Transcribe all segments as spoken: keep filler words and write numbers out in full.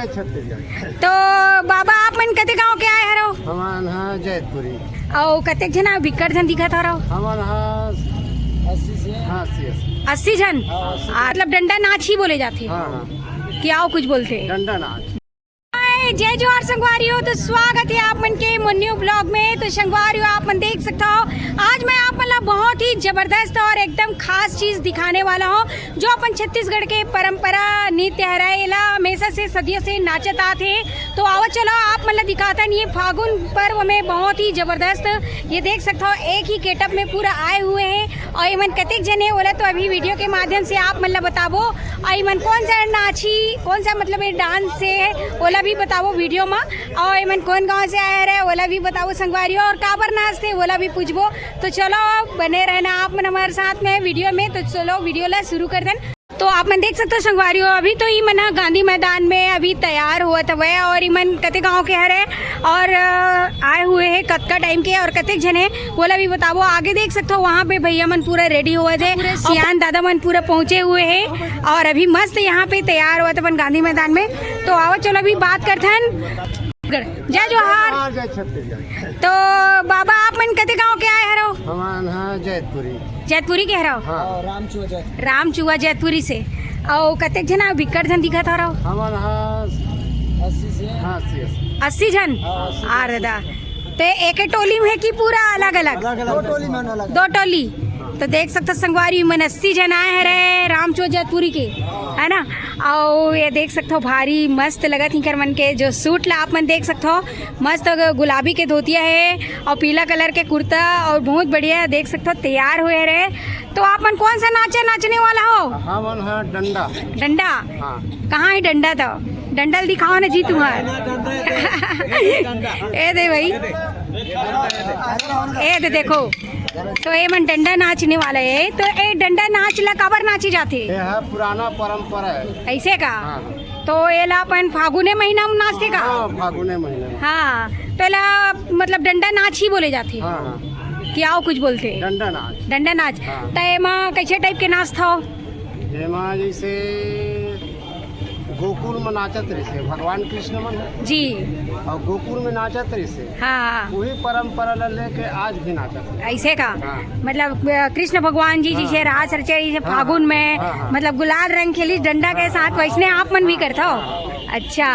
छत्तीसगढ़। तो बाबा, आप मन कते गांव के आए हरो? हमन हा जैतपुरी। अउ कतेक झन आए, बिक्कट झन दिखत हरो? हमन हा अस्सी से। हाँ, अस्सी, अस्सी। अस्सी झन? हाँ, अस्सी। आ, मतलब डंडा नाच ही बोले जाथे? हाँ, हाँ। कि अउ कुछ बोलथे? डंडा नाच। हाय, जय जोहार संगवारी हो, तो स्वागत है आप मन के मोर न्यू ब्लॉग में। तो संगवारी हो, आप मन देख सकता हो, आज मैं आप मन ला बहुत ही जबरदस्त और एकदम खास चीज दिखाने वाला हूँ, जो अपन छत्तीसगढ़ के परंपरा नृत्य हरय, एला हमेशा से सदियों से नाचत आत हे। तो आवा चलो, आप मन ला दिखातन, ये फागुन पर्व में बहुत ही जबरदस्त, ये देख सकता हो, एक ही गेटअप में पूरा आए हुए हैं। और इमन कतेक जन हे, ओला तो अभी वीडियो के माध्यम से आप मन ला बताबो। और इमन कौन सा नाची, कौन सा मतलब ये डांस से है, ओला भी बताबो वीडियो में। और इमन कौन गांव से आए रहे, ओला भी बताबो संगवारी हो, और काबर नाचथे, ओला भी पूछबो। तो चलो, बने रहना आप मन हमारे साथ में वीडियो में। तो चलो, वीडियो ला शुरू कर देन। तो आप मन देख सकते हो संगवारी हो, अभी तो ये मन ह गांधी मैदान में अभी तैयार होवत हवय और इमन कते गांव के हरे और, अ, आए हुए हैं कतका टाइम के और कतेक झन हे, ओला भी बताबो। आगे देख सकते हो, वहाँ पे भैया मन पूरा रेडी होवत हे, पूरे सियान दादा मन पूरा पहुँचे हुए हैं और अभी मस्त यहाँ पे तैयार होवत अपन गांधी मैदान में। तो आओ, चलो अभी बात करथन। जय जोहार। जय छत्तीसगढ़। तो बाबा, आप मन कते गांव के आए हरो? हमन हा जैतपुरी। जैतपुरी के हरो? हाँ। रामचुआ जैतपुरी। रामचुआ जैतपुरी से। अउ कतेक झन आए, बिक्कट झन दिखत हरो? हमन हा अस्सी से। हाँ, अस्सी, अस्सी। अस्सी झन? हाँ, अस्सी। अरे दा। तो एक टोली में है कि पूरा अलग-अलग? अलग-अलग। दो टोली में अलग। दो टोली। तो देख सकते हो संगवारी मन, अस्सी झन आए हरे रामचुआ जैतपुरी के, है ना? अउ ये देख सकते हो, भारी मस्त लगत हे इंकर मन के जो सूट ला आप मन देख सकते हो, मस्त गुलाबी के धोतिया हे और पीला कलर के कुर्ता और बहुत बढ़िया देख सकते हो तैयार हुए रहे। तो आप मन कौन सा नाचा नाचने वाला हो? हमन हा डंडा। डंडा? हाँ। कहाँ है डंडा? तो डंडा ल दिखाओ ना जी तुम्हार। ए दे भाई, ए दे देखो, तो ये मन डंडा नाचने वाला है। तो ए डंडा नाच ला काबर नाचे जाथे? ये हा पुराना परंपरा है। ऐसे का? हाँ। तो एला अपन फागुने महीना में नाचथे का? हाँ, फागुने महीना में। हाँ, तो एला मतलब डंडा नाच ही बोले जाथे। हाँ, हाँ। कि अउ कुछ बोलथे? डंडा नाच। डंडा नाच। हाँ। तो एमा कैसे टाइप के नाचथव? एमा जैसे गोकुल में नाचत रहिसे भगवान कृष्ण मन। जी। और गोकुल में नाचत रहिसे। हाँ। वही परंपरा ला लेके आज भी नाचत हे। ऐसे का? हाँ। मतलब, अ, कृष्ण भगवान जी हाँ। जैसे रास रचे, जैसे हाँ, फागुन हाँ। में, हाँ, हाँ। मतलब गुलाल रंग खेली डंडा के हाँ, साथ, हाँ। वैसने आप मन भी हाँ, करता हो? हाँ। अच्छा,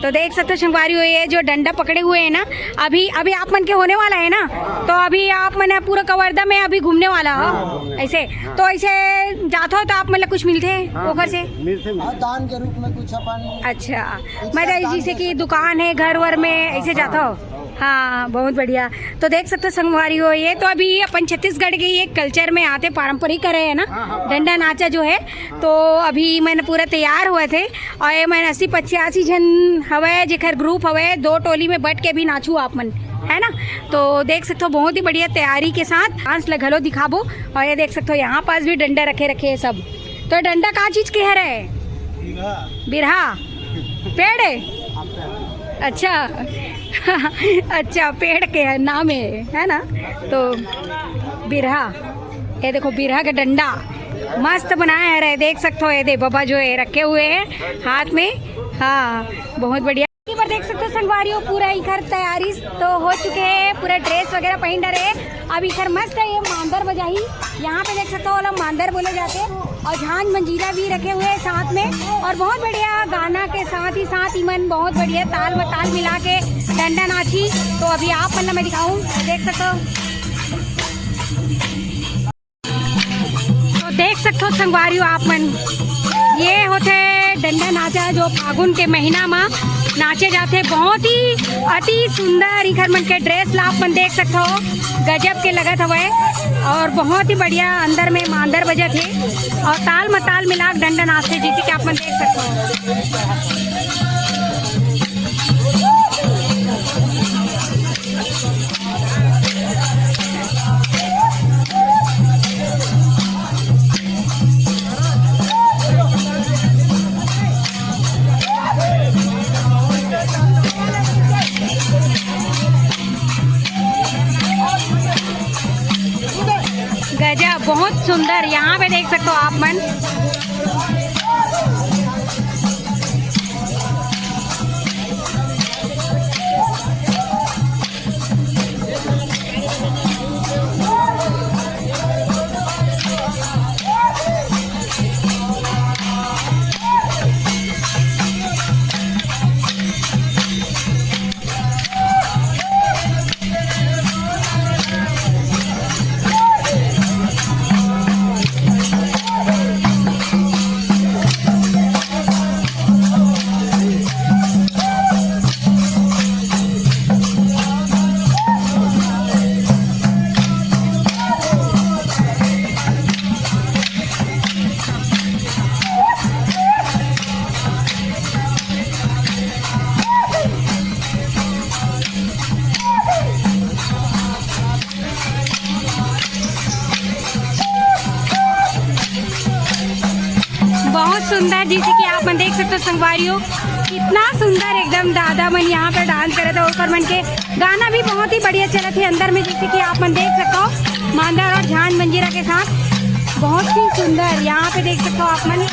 तो देख सकते हो संगवारी हो, ये जो डंडा पकड़े हुए है ना, अभी, अभी आप मन के होने वाला है ना, हाँ। तो अभी आप मन पूरा कवर्धा में अभी घूमने वाला हो, हाँ, घूमने ऐसे? हाँ। तो ऐसे जात हो तो आप मतलब कुछ मिलते हैं हाँ, ओखर से? मिलते, मिलते। हाँ, दान के रूप में कुछ अपन अच्छा, मतलब जैसे कि दुकान है, घर वर में, ऐसे जाता हो? हाँ, बहुत बढ़िया। तो देख सकते हो संगवारी हो, ये तो अभी अपन छत्तीसगढ़ के ये कल्चर में आते, पारंपरिक करे है ना, हाँ, हाँ, डंडा नाचा जो है। तो अभी मन पूरा तैयार हुए थे और ये मन अस्सी पचासी झन हवे, जेकर ग्रुप हवे, दो टोली में बैठ के भी नाचू आप मन, है ना? तो देख सकते हो बहुत ही बढ़िया तैयारी के साथ डांस ला घलो दिखाबो। और ये देख सकते हो यहाँ पास भी डंडा रखे रखे है सब। तो डंडा का चीज के हरे? बिरहा। पेड़ है? अच्छा। अच्छा, पेड़ के है, नाम है, है ना? तो बिरहा, ये देखो बिरहा के डंडा मस्त बनाए है रे, देख सकते हो, ये दे बाबा जो है रखे हुए हैं हाथ में। हाँ, बहुत बढ़िया। एक बार देख सकते हो संगवारी हो, पूरा इखर तैयारी तो हो चुके हैं, पूरा ड्रेस वगैरह पहन डरे हैं। अब इखर मस्त है ये मांदर बजाही, यहाँ पे देख सकते हो, ओला मांदर बोले जाते हैं। और झांझ मंजीरा भी रखे हुए हैं साथ में, और बहुत बढ़िया गाना के साथ ही साथ इमन बहुत बढ़िया ताल म ताल मिला के डंडा नाची। तो अभी आप मन ला मैं दिखाऊं, देख सकते हो। तो देख सकते हो संगवारी हो आप मन, ये होथे डंडा नाचा जो फागुन के महीना मा नाचे जाथे। बहुत ही अति सुंदर इखर मन के ड्रेस ला आप मन देख सकते हो, गजब के लगत हवय और बहुत ही बढ़िया अंदर में मांदर बजत हे और ताल म ताल मिला के डंडा नाचथे, जैसे कि आप मन देख सकते हो। गजब, बहुत सुंदर। यहाँ पे देख सकते हो आप मन, सुंदर, जैसे कि आप मन देख सकते हो संगवारी हो, कितना सुंदर एकदम दादा मन यहाँ पर डांस करे थे। ओकर मन के गाना भी बहुत ही बढ़िया चलत हे अंदर में, जैसे कि आप मन देख सकते हो मांदर और झांझ मंजीरा के साथ, बहुत ही सुंदर। यहाँ पे देख सकते हो आप मन।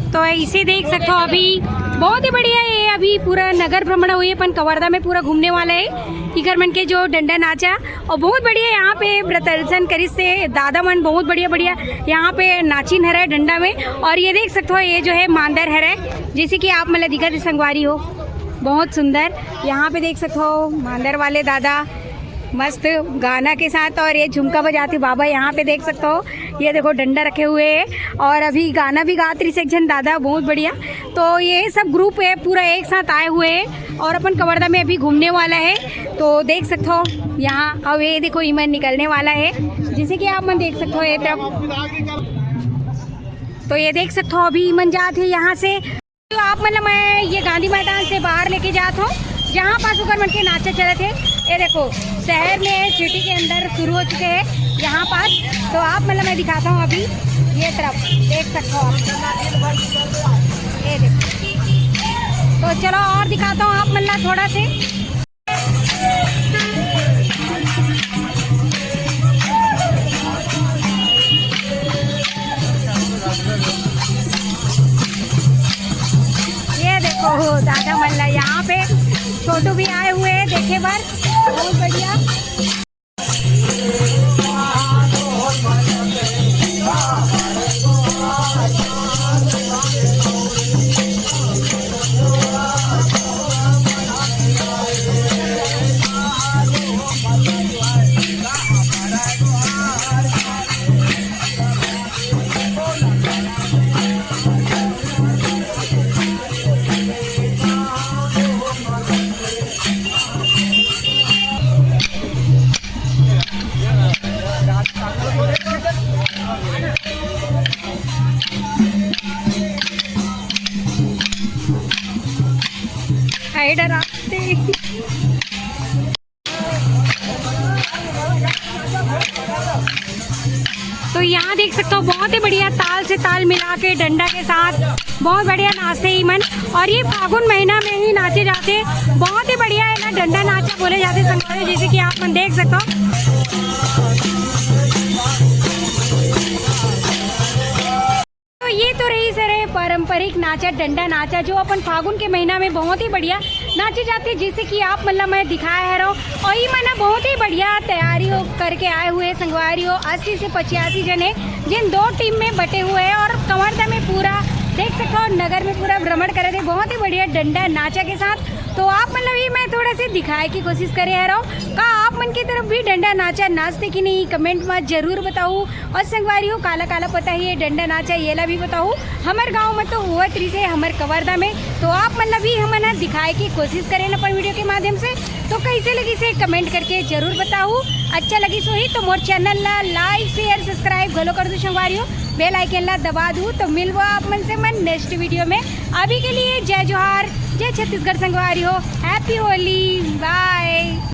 तो ऐसे देख सकते हो, अभी बहुत ही बढ़िया है, अभी पूरा नगर भ्रमण हुई, अपन कवर्धा में पूरा घूमने वाला है। इकर मन के जो डंडा नाचा और बहुत बढ़िया यहाँ पे प्रदर्शन करिस हे दादा मन, बहुत बढ़िया बढ़िया यहाँ पे नाचिन हरे डंडा में। और ये देख सकते हो, ये जो है मांदर हरे, जैसे कि आप मन ला दिखत हे संगवारी हो, बहुत सुंदर। यहाँ पे देख सकते हो मांदर वाले दादा मस्त गाना के साथ, और ये झुमका बजाते बाबा यहाँ पे देख सकते हो। ये देखो डंडा रखे हुए हैं और अभी गाना भी गात रहिस एक झन दादा, बहुत बढ़िया। तो ये सब ग्रुप है पूरा एक साथ आए हुए हैं और अपन कवर्धा में अभी घूमने वाला है। तो देख सकते हो यहाँ, अब ये देखो इमन निकलने वाला है, जैसे कि आप मन देख सकते हो ये तरफ। तो ये देख सकते हो अभी इमन जात हे यहाँ से। तो आप मन ला मैं ये गांधी मैदान से बाहर लेके जात हूँ, जहाँ पास ओकर मन के नाचा चलत हे। ये देखो, शहर में सिटी के अंदर शुरू हो चुके हैं यहाँ पास। तो आप मन ला मैं दिखाता हूँ अभी ये तरफ, देख सकते हो आप। ये देखो, तो चलो और दिखाता हूँ आप मन ला थोड़ा से। ये देखो दादा मन ला, यहाँ पे छोटू भी आए हुए हैं देखे बर, बहुत बढ़िया। हाय डराते। तो यहाँ देख सकते हो, बहुत ही बढ़िया ताल से ताल मिला के डंडा के साथ बहुत बढ़िया नाचते ही मन। और ये फागुन महीना में ही नाचे जाते, बहुत ही बढ़िया है ना, डंडा नाचा बोले जाते संगवारी, जैसे कि आप मन देख सकते हो। तो ये तो रहिस हरे पारंपरिक नाचा, डंडा नाचा, जो अपन फागुन के महीना में बहुत ही बढ़िया नाचे जाते, जैसे कि आप मन ला मैं दिखाए हरव। और ये मन बहुत ही बढ़िया तैयारी हो करके आए हुए संगवारी हो, अस्सी से पचासी जने जिन दो टीम में बटे हुए हैं और कवर्धा में पूरा देख सकते हो, नगर में पूरा भ्रमण करे थे बहुत ही बढ़िया डंडा नाचा के साथ। तो आप मन ला भी मैं थोड़ा से दिखाए की कोशिश करे हरव। का आप मन की तरफ भी डंडा नाचा नाचते कि नहीं, कमेंट में जरूर बताओ। और संगवारी हो, काला काला पता ही ये डंडा नाचा, ये ला भी बताओ। हमर गांव में तो होवत रहिस हे, हमर कवर्धा में। तो आप मन ला भी हमन ह दिखाए की कोशिश करेन अपन वीडियो के माध्यम से। तो कैसे लगिस हे कमेंट करके जरूर बताओ। अच्छा लगिस होही तो मोर चैनल ला लाइक, शेयर, सब्सक्राइब घलो कर दो संगवारी हो। बेल आइकन ला दबा दू। तो मिलबो आप मन से मन नेक्स्ट वीडियो में। अभी के लिए जय जोहार, जय छत्तीसगढ़ संगवारी हो। हैप्पी होली, बाय।